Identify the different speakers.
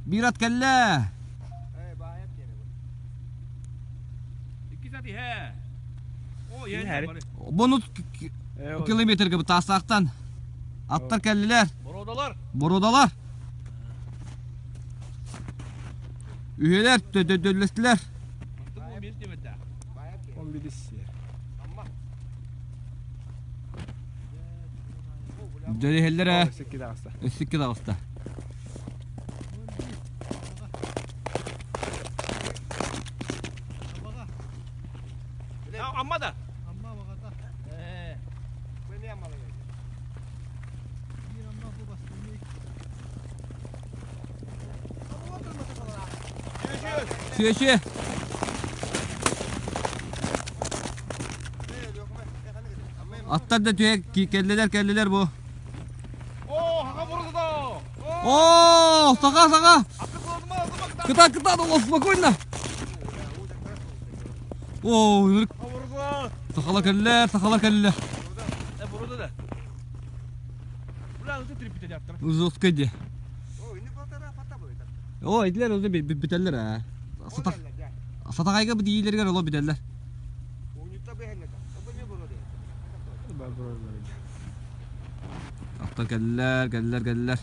Speaker 1: Биир ат кэллэ. Бонут километрга таастаахтан аттар кэллилэр.
Speaker 2: Бородалар.
Speaker 1: Бородалар. Үһүөлэр төдөдөллөстүлэр.
Speaker 3: Он билиссе.
Speaker 1: Дьэриһэллэр ээ.
Speaker 3: Өссө таҕыста.
Speaker 1: Өссө таҕыста.
Speaker 2: Амма да?
Speaker 4: Амма баҕата. Биир амма бу бастыҥный.
Speaker 1: Сүөсүө. Аттар да түһэ кэллилэр кэллилэр бу. О, саха саха. Кыта кыта да спокойно. О, сахалар кэллилэр, сахалар кэллилэр. Жесткий де. О, итилер уже бүтэллэр ээ. Сатаҕайга бу диилэригэр оло бүтэллэр. Аттар кэллэр, кэллэр, кэллэр.